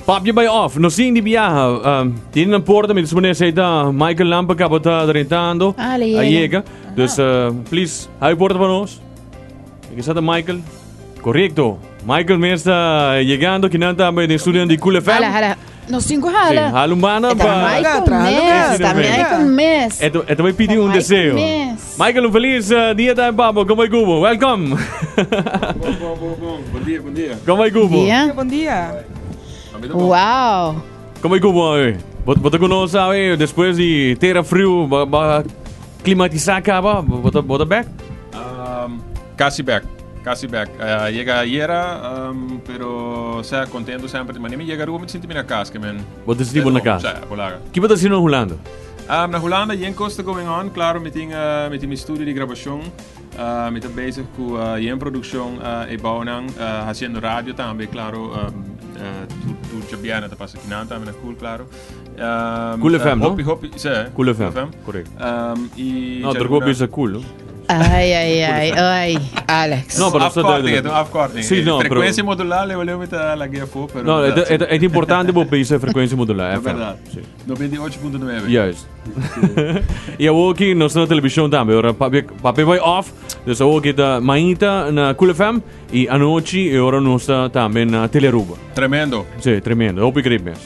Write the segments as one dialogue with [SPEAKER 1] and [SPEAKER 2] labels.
[SPEAKER 1] Papia bai off, nos tin di biaha. Um, tin na porta, mi supone esei ta Michael Lampe kaba ta drentando.
[SPEAKER 2] Ah, le
[SPEAKER 1] A
[SPEAKER 2] yega.
[SPEAKER 1] yega. Dus, uh, please, hou porta pa nos. Aquí está Michael. Correcto. Michael mes ta llegando, kinan tambe den studio di Cool FM.
[SPEAKER 2] Hala, hala. Nos cinco
[SPEAKER 1] Sí,
[SPEAKER 2] hala.
[SPEAKER 1] hala un banda
[SPEAKER 2] Eta
[SPEAKER 1] pa...
[SPEAKER 2] Michael
[SPEAKER 3] Traha lugar,
[SPEAKER 2] mes,
[SPEAKER 1] traha
[SPEAKER 2] ta
[SPEAKER 1] lugar.
[SPEAKER 2] Michael mes.
[SPEAKER 1] Eto, eto voy pedir un
[SPEAKER 2] Michael
[SPEAKER 1] deseo.
[SPEAKER 2] mes.
[SPEAKER 1] Michael, un feliz eh, dia también, papo. Como hay cubo? Welcome.
[SPEAKER 4] Bon, bon, bon, bon. Bon dia, bon dia.
[SPEAKER 1] Como hay cubo?
[SPEAKER 2] Dia.
[SPEAKER 3] Bon dia.
[SPEAKER 2] Wow.
[SPEAKER 1] Como hay cubo? eh? Bot bota con nos, sabe? Después de terra frio, ba, ba climatizar acaba, bota bota back.
[SPEAKER 4] Um, casi back. Casi back. Uh, llega ayer, um, pero, o sea, contento sempre. De manera, llega Aruba, me sinto na casa, que men.
[SPEAKER 1] Bota sinti na casa.
[SPEAKER 4] O sea, polaga.
[SPEAKER 1] Que bota haciendo en Holanda?
[SPEAKER 4] Um, na Hulanda, yen cos ta going on. Claro, mi tin, uh, mi tin mi studio di grabacion. Uh, mi ta bezig cu uh, yen produccion uh, e bouwnan. Uh, haciendo radio tambe, claro. Um, uh, tur, tur djabièrnè ta pasa kinan tambe na Cool, claro. Um,
[SPEAKER 1] Cool FM,
[SPEAKER 4] uh,
[SPEAKER 1] no?
[SPEAKER 4] Hopi, hopi, sí.
[SPEAKER 1] Cool FM, correcto.
[SPEAKER 4] Um, y
[SPEAKER 1] No, drukko bisa cool. no?
[SPEAKER 2] Ai, ai, ai, ai, Alex.
[SPEAKER 1] No, pero dat is
[SPEAKER 4] Afkorting,
[SPEAKER 1] duidelijk.
[SPEAKER 4] het is een afkorting.
[SPEAKER 1] Sí, no, pero-
[SPEAKER 4] Frecuencia modular, le volvemos a la guía fu, pero...
[SPEAKER 1] No, het, het, het importante bo bisa frecuencia modular.
[SPEAKER 4] É
[SPEAKER 1] FM.
[SPEAKER 4] verdade.
[SPEAKER 1] Sí.
[SPEAKER 4] 98.9.
[SPEAKER 1] Juist. E awor aki nos na televisión tambe. Ora papia, papia bai off. Dus awor aki ta mainta na Cool FM y anochi e ora nos ta tambe na Telearuba.
[SPEAKER 4] Tremendo.
[SPEAKER 1] Sí, tremendo. Hopi great mes.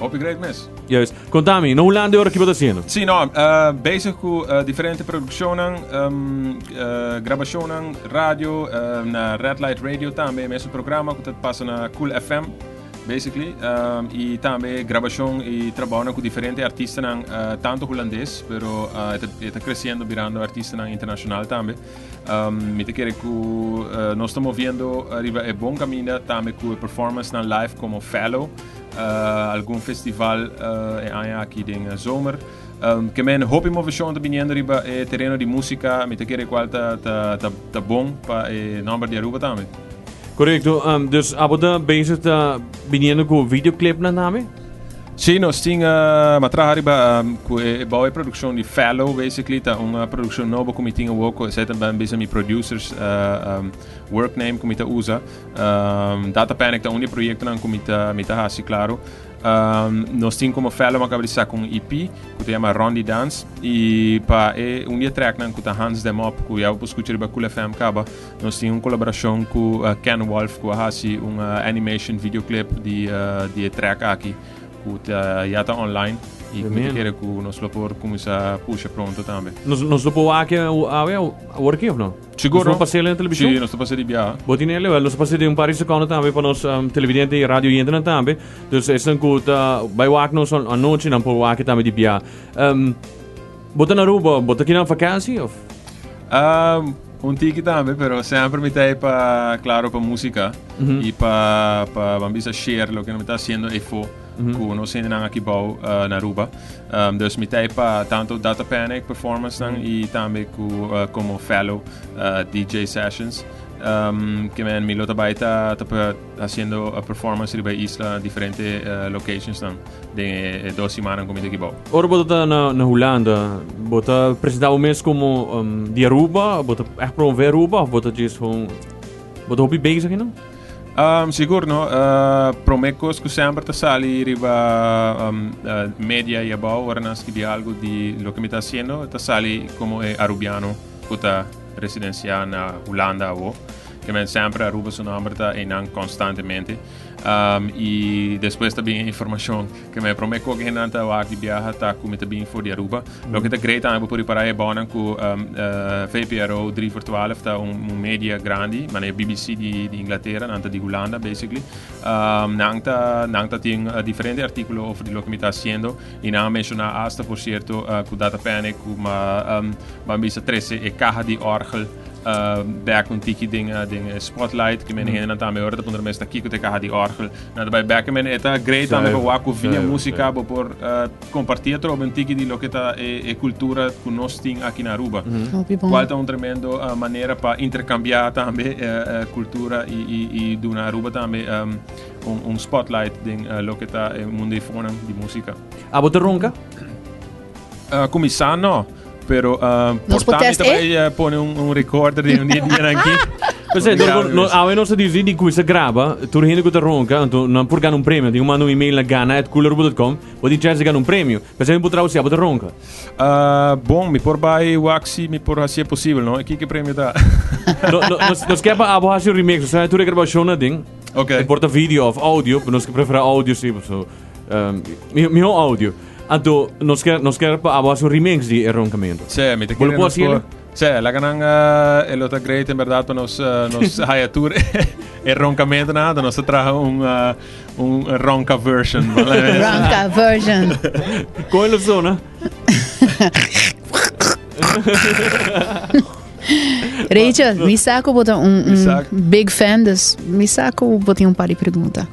[SPEAKER 4] Hopi great mes.
[SPEAKER 1] Juist. Contami, na Hulanda ora ki bo ta haciendo?
[SPEAKER 4] Sí, no, uh, bezig cu uh, diferente produccionnan, um, uh, grabacionnan, radio, uh, na Red Light Radio tambe, mesun programa cu ta pasa na Cool FM, basically. Um, y tambe grabacion y trabounan cu diferente artistanan, uh, tanto hulandes, pero uh, e ta, e ta creciendo birando artistanan internacional tambe. Um, mi ta kere cu uh, nos ta moviendo ariba e bon caminda tambe cu e performancenan live como fellow. Uh, algun festival uh, e aña aki den eh, zomer. Um, ke men hopi movecion ta biniendo riba e terreno di música, mi ta kere cual ta, ta, ta, ta bon pa e nomber di Aruba tambe.
[SPEAKER 1] Correcto. Um, dus abo ta bezig ta biniendo cu videoclip na name?
[SPEAKER 4] Sí, nos tin uh, ma traha riba um, ku e, e bouw e produccion di Fellow, basically, ta un uh, produccion nobo ku mi tin awor, ku esei tambe bisa mi producers uh, um, work name ku mi ta usa. Um, Data Panic ta un di e proyectonan ku mi ta, mi ta hasi, claro. Um, nos tin como fellow acaba di saca un EP ku ta yama Rondi Dance y pa e un di e tracknan ku ta Hands Them Up ku ya bo por scucha riba Cool FM caba. Nos tin un colaboracion ku uh, Ken Wolf ku a hasi un uh, animation videoclip di, uh, di e track aki ku ta, ya ta online y ku mi ta
[SPEAKER 1] Tremendo.
[SPEAKER 4] kere ku nos lo por cuminsa pusha pronto tambe.
[SPEAKER 1] Nos, nos lo por wak awe awor aki of no?
[SPEAKER 4] Sigur,
[SPEAKER 1] Nos lo
[SPEAKER 4] no?
[SPEAKER 1] pasela na televisión?
[SPEAKER 4] Sí, nos ta pasa di biaha.
[SPEAKER 1] Bo tin ele, wel, nos ta pasa di un par di secondo tambe pa nos um, televidente y radio oyentenan tambe. Dus esnan ku ta bai wak nos an- anochi, nan por wak tambe di bia. Um, bo ta na Aruba, bo ta kina vakantie of?
[SPEAKER 4] Um, un tiki tambe, pero semper mi ta ahí pa, claro, pa música y pa, pa, ban bisa share lo que mi ta haciendo efo ku nos hendenan aki bou uh, na Aruba. Um, dus mi ta ahí pa tanto Data Panic performance nan y tambe ku uh, como fellow uh, DJ sessions. Um, ke men mi lo ta bai ta, ta pa haciendo a performance riba e isla diferente uh, locations nan den e, e dos simanan ku mi ta aki bou.
[SPEAKER 1] Ora bo ta na, na Hulanda, bo ta presenta bo mes como um, di Aruba, bo ta echt promover Aruba of bo ta just gewoon bo ta hopi bezig no?
[SPEAKER 4] Um, sigur no. Uh, prome cos cu semper ta sali riba um, uh, media y abao, ora nan skibi algo di lo que mi ta haciendo, ta sali como e Arubiano cu ta residencia na Hulanda awo. Ke men semper Aruba su nomber ta einan constantemente. Um, y despues ta bin informacion ke men prome cu hendenan ta wak di biaha ta cu mi ta bin for di Aruba. Loke ta great tambe bo por ripara e bonan cu um, uh, VPRO 3 voor 12 ta un, un media grandi, manera BBC di, di Inglaterra, nan ta di Hulanda basically. Um, nan ta, nan ta tin uh, diferente artículo over di loke mi ta haciendo y nan a menciona hasta por cierto uh, cu Data Panic cu ma um, ban bisa trece e caha di orgel uh, back un tiki den, uh, den e spotlight, ke men hendenan tambe ora ta puntra mes ta kiko te caha di orgel. Nan ta bai back men e ta great tambe pa wak cu via música bo por uh, Comparti atrobe un tiki di loke ta e, e cultura cu nos tin aki na Aruba.
[SPEAKER 2] Hopi bon.
[SPEAKER 4] Cual ta un tremendo uh, manera pa intercambia tambe uh, uh, cultura y, y, y duna Aruba tambe um, un, un spotlight den uh, loke ta e mundo di fonan di musica.
[SPEAKER 1] Abo ta ronca?
[SPEAKER 4] Uh, cuminsa no, pero uh,
[SPEAKER 2] Nos
[SPEAKER 4] por
[SPEAKER 2] por
[SPEAKER 4] ta mi
[SPEAKER 2] test,
[SPEAKER 4] ta
[SPEAKER 2] eh?
[SPEAKER 4] bay, uh, pone un, un recorder di un dia dia aki.
[SPEAKER 1] Pues, no, no, awe nos a dici di cuisa graba, tur hende cu ta ronca, anto nan por gana un premio. Tin manda un email na gana@cooleruba.com, bo tin chance di gana un premio. Pues mi por trau si abo ta ronca.
[SPEAKER 4] Bon, mi por bai wak si mi por haci e posibel, no? E kiko premio ta?
[SPEAKER 1] No, no, nos, nos ke pa abo haci un remix, o sea, tur e grabacion na ding.
[SPEAKER 4] Ok.
[SPEAKER 1] E por ta video of audio, pero nos ke prefera audio si, so, miho audio. Anto, nos ke, nos ke pa abo haci un remix di e roncamento.
[SPEAKER 4] Sí, mi te
[SPEAKER 1] Bo lo
[SPEAKER 4] kere
[SPEAKER 1] por
[SPEAKER 4] nos
[SPEAKER 1] haci
[SPEAKER 4] por Sí, laga nan, e lo ta great en berdad pa nos, nos haya tur e roncamento na, nos ta traha un, un ronca version.
[SPEAKER 2] Ronca version.
[SPEAKER 1] Con lo zona?
[SPEAKER 2] Rachel, mi sa ku bo ta un,
[SPEAKER 4] Mi sa.
[SPEAKER 2] un big fan, dus mi sa ku bo tin un par di pregunta.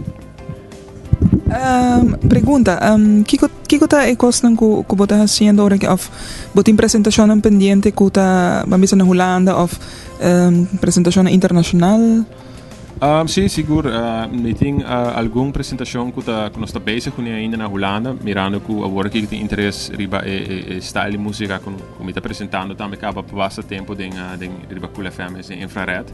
[SPEAKER 3] Pregunta, kiko kiko ta e kosnan ku ku bo ta hasiendo ora ki òf bo tin presentashonnan pendiente ku ta ban bisa na Hulanda òf presentashonnan internashonal?
[SPEAKER 4] Sí, sigur. Mi tin algun presentashon ku ta ku nos ta bezig kuné ainda na Hulanda, mirando ku awor aki tin interes riba e e style di músika ku ku mi ta presentando tambe kaba pa basta tempu den den riba Cool FM, es den Infrared.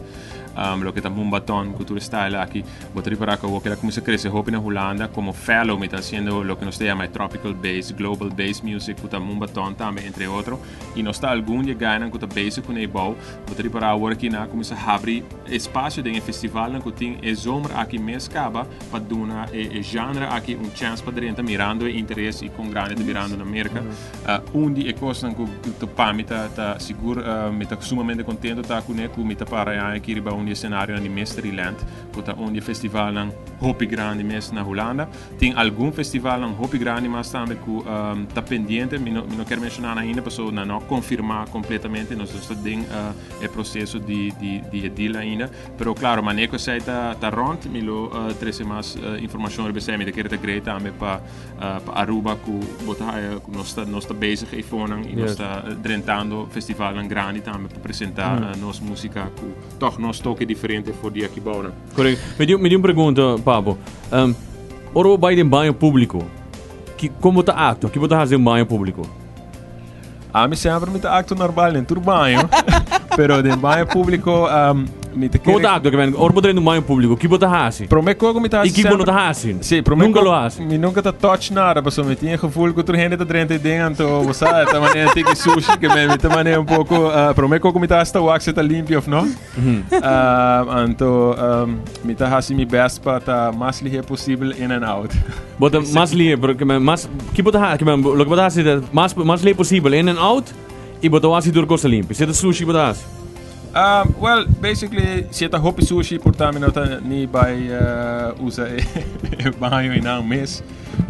[SPEAKER 4] Loke ta Moombaton ku tur e style aki. Bo ta ripará ku awor keda kuminsá krese hopi na Hulanda. Komo fellow mi ta hasiendo loke nos ta yama e tropical bass, global bass music ku ta Moombaton tambe entre otro. I nos ta algun di e gainan ku ta bezig ku neibou. Bo ta ripará awor aki nan a kuminsá habri espasio den e festivalnan ku tin e zomer aki mes kaba pa duna e genre aki un chèns pa drenta mirando e interes i kon grandi ta birando na Merka. Un di e kosnan ku pa mi ta ta sigur mi ta sumamente kontento ta kuné ku mi ta para e aña aki riba un di e senarionan di Mysteryland ku ta un di e festivalnan hopi grandi mes na Hulanda. Tin algun festivalnan hopi grandi mas tambe ku ta pendiente, mi no mi no kier menshoná nan ainda pasobra nan no a konfirmá kompletamente, nos ta den e proseso di di di e deal ainda. Pero klaro, manera ku esei ta ta rònt mi lo trese mas informashon riba esei. Mi ta kere ta great tambe pa pa Aruba ku bo ta haya ku nos ta nos ta bezig eifonan i nos ta drentando festivalnan grandi tambe pa presentá nos músika ku tòg nos toke diferente for di aki bounan.
[SPEAKER 1] Correcto. Mi di, mi di un pregunta, Pabo. Um, ora bo bai den baño público, ki, kon bo ta actua? Ki bo ta hasi den baño público?
[SPEAKER 4] Ami semper mi ta actua normal den tur baño, pero den baño público um, mi ta
[SPEAKER 1] Kon bo
[SPEAKER 4] kere...
[SPEAKER 1] ta actua? Ki men, ora bo drenta un baño público, ki bo ta hasi?
[SPEAKER 4] Prome ko ku mi ta
[SPEAKER 1] I
[SPEAKER 4] hasi
[SPEAKER 1] ki bo no
[SPEAKER 4] semper...
[SPEAKER 1] ta hasi?
[SPEAKER 4] Sí, prome
[SPEAKER 1] Nunca
[SPEAKER 4] ko
[SPEAKER 1] lo hasi.
[SPEAKER 4] mi nunca ta touch nada, pasobra mi tin e gevoel ku tur hende ta drenta den, anto bo sa, ta manera tiki sushi, ke men mi ta manera un poko... Uh, prome ko ku mi ta hasi ta wak si ta limpio of no. Anto mi ta hasi mi best pa ta mas lihe posibel in and out.
[SPEAKER 1] Bo ta mas lihe, pero ke men mas ki bo ta hasi, ke men loke bo ta hasi ta mas mas lihe posibel in and out i bo ta wasi tur kos limpi. Si ta sushi bo ta hasi?
[SPEAKER 4] Well, basically si e ta hopi sushi por ta mi no ta ni bai usa e baño einan mes.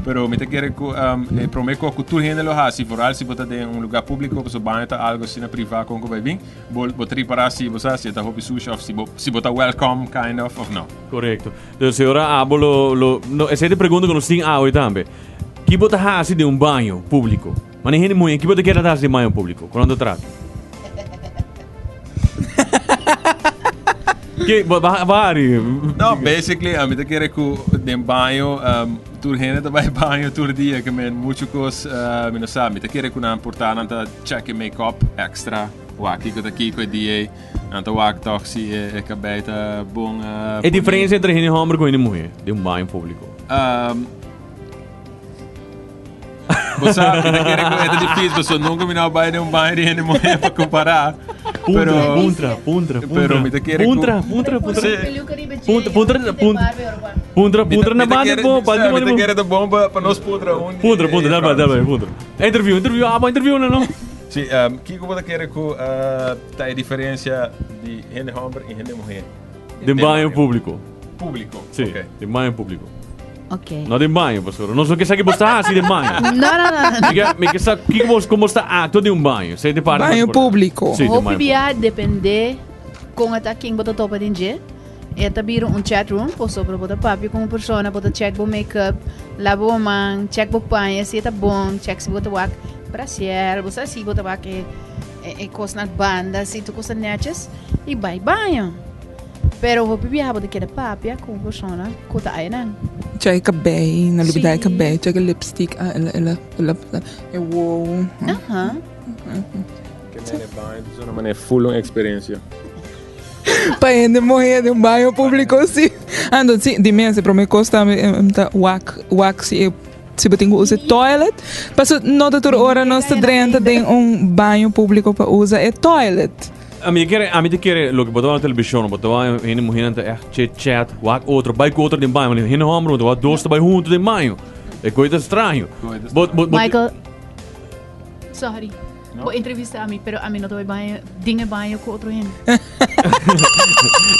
[SPEAKER 4] Pero mi ta kere ku e prome kos ku tur hende lo hasi, vooral si bo ta den un lugar publico, pasobra baño ta algo asina priva kon ku bai bin. Bo bo ta ripará si bo sa si e ta hopi sushi of si bo si bo ta welcome kind of of no.
[SPEAKER 1] Korekto. Dus e ora abo lo lo no esei ta e pregunta ku nos tin awe tambe. Ki bo ta hasi den un baño públiko? Mane hende muhé ki bo ta kere ta hasi den baño públiko? Ku nan ta trata? Ke bo ba ba hari?
[SPEAKER 4] No, basically ami ta kere ku den baño tur hende ta bai baño tur dia ke men muchu kos mi no sa. Mi ta kere ku nan por ta nan ta check e make up extra. Wak kiko ta kiko e dia ei. Nan ta wak tòg si e kabei ta bon
[SPEAKER 1] E diferensia entre hende hòmber ku hende muhé den un baño públiko.
[SPEAKER 4] Bo sa, mi ta kere ku e ta difísil pasobra nunka mi no a bai den un baño di hende muhé pa kompará.
[SPEAKER 1] Puntra, puntra, puntra, puntra.
[SPEAKER 4] Pero mi ta kere ku.
[SPEAKER 1] Puntra, puntra, puntra.
[SPEAKER 4] Sí.
[SPEAKER 1] Puntra, puntra, puntra. Puntra, puntra na banda di bo, banda di bo.
[SPEAKER 4] Mi ta kere ta bon pa nos puntra un.
[SPEAKER 1] Puntra, puntra, dal bai, dal bai, puntra. Interview, interview, abo interview na no.
[SPEAKER 4] Sí, kiko bo ta kere ku ta e diferensia di hende hòmber i hende muhé?
[SPEAKER 1] Den baño públiko.
[SPEAKER 4] Públiko,
[SPEAKER 1] Sí,
[SPEAKER 4] ok.
[SPEAKER 1] den baño públiko.
[SPEAKER 2] Ok.
[SPEAKER 1] No den baño, pastor. Nos no ke sa ki bo sta hasi den baño.
[SPEAKER 2] No, no, no, no.
[SPEAKER 1] Mi ke, mi ke sa kiko bo, komo bo sta aktua den un baño. Esei ta e parti mas
[SPEAKER 3] Baño
[SPEAKER 1] importante.
[SPEAKER 3] públiko.
[SPEAKER 1] Sí, den
[SPEAKER 2] Hopi
[SPEAKER 1] baño
[SPEAKER 2] bia depende kon e ta ken bo ta topa den dje. E ta bira un chat room pasobra bo ta papia ku un persona, bo ta check bo make-up, laba bo man, check bo paña si e ta bon, check si bo ta wak brasier, bo sa si bo ta wak e e kosnan banda, si tur kos ta netjes i bai baño. Pero hopi biaha bo ta keda papia ku un persona ku ta ayanan.
[SPEAKER 3] Check e kabei, no lubida e
[SPEAKER 2] Sí.
[SPEAKER 3] kabei, check e lipstick, ah, el el el e wowo.
[SPEAKER 2] Aha.
[SPEAKER 4] Ke mene baño ta una manera full un experiencia.
[SPEAKER 3] Pa hende muhé den un baño públiko si. Anto si, di mes e promé kos tambe ta wak wak si e si bo tin ku usa e toilet. Paso no ta tur ora nos ta drenta den un baño públiko pa usa e toilet.
[SPEAKER 1] Ami kere, ami ta kere loke bo ta wak na televishon, bo ta wak hende muhénan ta ègt chit chat, wak otro, bai ku otro den baño, ma hende hòmber bo ta wak dos ta bai huntu den baño. E koi ta straño. Bo, bo, bo,
[SPEAKER 2] Michael, sorry. No? Bo entrevista ami, pero ami no ta bai baño, den e baño ku otro hende.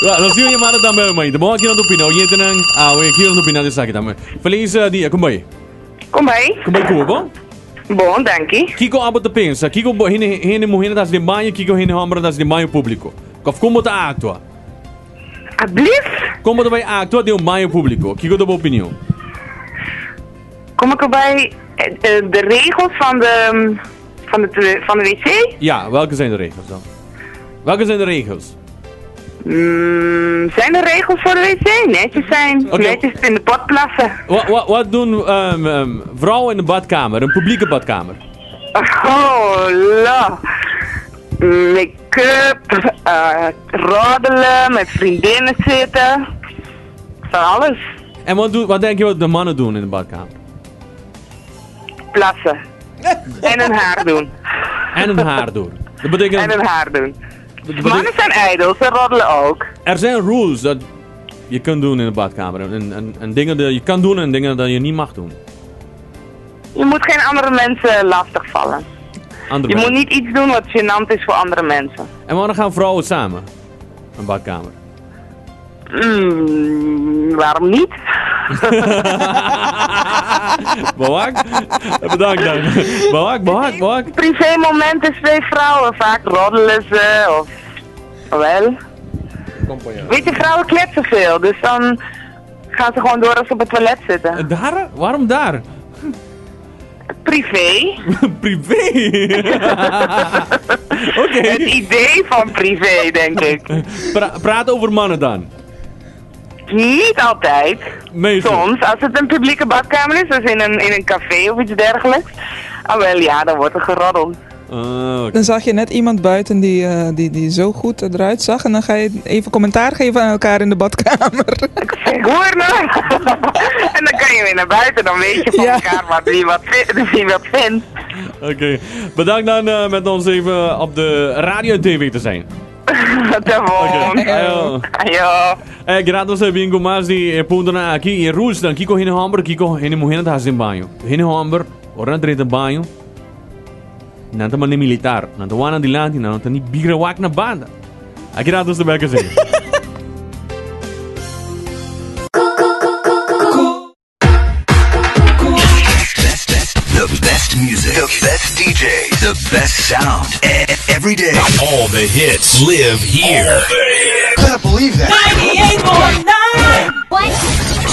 [SPEAKER 1] Wa, nos tin un llamada tambe, manito. Bon, aki nos ta opina. Oyentenan, awe, aki nos ta opina di esaki tambe. Feliz eh, dia, kon bai?
[SPEAKER 5] Kon bai?
[SPEAKER 1] Kon bai ku bo?
[SPEAKER 5] Bon, danki.
[SPEAKER 1] Kiko abo ta pensa? Kiko bo hende hende muhé ta hasi den baño, kiko hende hòmber ta hasi den baño públiko? Of kon bo ta aktua?
[SPEAKER 5] Ablief?
[SPEAKER 1] Kon bo ta bai aktua den un baño públiko? Kiko ta bo opinion?
[SPEAKER 5] Como ku bai eh, de regels van de van de van de wc?
[SPEAKER 1] Ja, welke zijn de regels dan? Welke zijn de regels?
[SPEAKER 5] Mm, zijn er regels voor de wc? Netjes zijn,
[SPEAKER 1] Oké.
[SPEAKER 5] netjes in de pot plassen.
[SPEAKER 1] Wat, wat, wat doen vrouwen in de badkamer, een publieke badkamer?
[SPEAKER 5] Oh, la. Make-up, roddelen, met vriendinnen zitten. Van alles.
[SPEAKER 1] En wat, doen, wat denk je wat de mannen doen in de badkamer?
[SPEAKER 5] Plassen. En hun haar doen.
[SPEAKER 1] En hun haar doen. Dat betekent,
[SPEAKER 5] En hun haar doen.
[SPEAKER 1] dat betekent-
[SPEAKER 5] Mannen zijn ijdel, ze roddelen ook.
[SPEAKER 1] er zijn rules dat je kunt doen in de badkamer. En, en, en dingen die je kan doen en dingen dat je niet mag doen.
[SPEAKER 5] Je moet geen andere mensen lastigvallen.
[SPEAKER 1] Andere
[SPEAKER 5] Je moet
[SPEAKER 1] mensen.
[SPEAKER 5] niet iets doen wat gênant is voor andere mensen.
[SPEAKER 1] En waarom gaan vrouwen samen? Een badkamer.
[SPEAKER 5] Waarom niet?
[SPEAKER 1] Bawak? Bedankt dan. Bawak, bawak, bawak.
[SPEAKER 5] Privé moment is twee vrouwen. Vaak roddelen ze of... Wel. Weet je, vrouwen kletsen veel. Dus dan gaan ze gewoon door als ze op het toilet zitten.
[SPEAKER 1] Daar? Waarom daar?
[SPEAKER 5] Privé.
[SPEAKER 1] Privé. Oké.
[SPEAKER 5] Het idee van privé, denk ik.
[SPEAKER 1] Praat over mannen dan.
[SPEAKER 5] Niet altijd.
[SPEAKER 1] Meestal.
[SPEAKER 5] Soms, als het een publieke badkamer is, dus in een café of iets dergelijks. Ah wel, ja, dan wordt er geroddeld.
[SPEAKER 1] Ah, oké.
[SPEAKER 3] Dan zag je net iemand buiten die, die, die zo goed eruit zag. En dan ga je even commentaar geven aan elkaar in de badkamer.
[SPEAKER 5] Ik zeg, hoor nou. En dan kan je weer naar buiten, dan weet je van elkaar wat, wie, wat, wie wat vindt.
[SPEAKER 1] Oké. Bedankt dan met ons even op de radio en tv te zijn.
[SPEAKER 5] Te bon.
[SPEAKER 1] Oké. Ayo.
[SPEAKER 5] Ayo.
[SPEAKER 1] Grato sa bingo mas di punto na aki e rules dan kiko hene homber kiko hene mujer ta hasin baño. Hene homber ora na baño. Nan ta mane militar. Nan ta wana dilanti, nan ta ni bigra wak na banda. Aki rato sa beka zin.
[SPEAKER 6] The best music, the best DJ, the best sound. Every day.
[SPEAKER 7] All the hits live here.
[SPEAKER 6] Better believe that.
[SPEAKER 2] 98.9.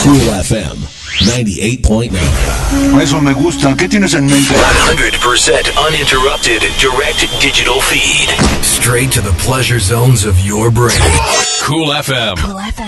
[SPEAKER 7] Cool FM 98.9.
[SPEAKER 6] Eso me gusta. ¿Qué tienes en mente?
[SPEAKER 7] 100% uninterrupted direct digital feed. Straight to the pleasure zones of your brain. Cool FM.
[SPEAKER 8] Cool FM.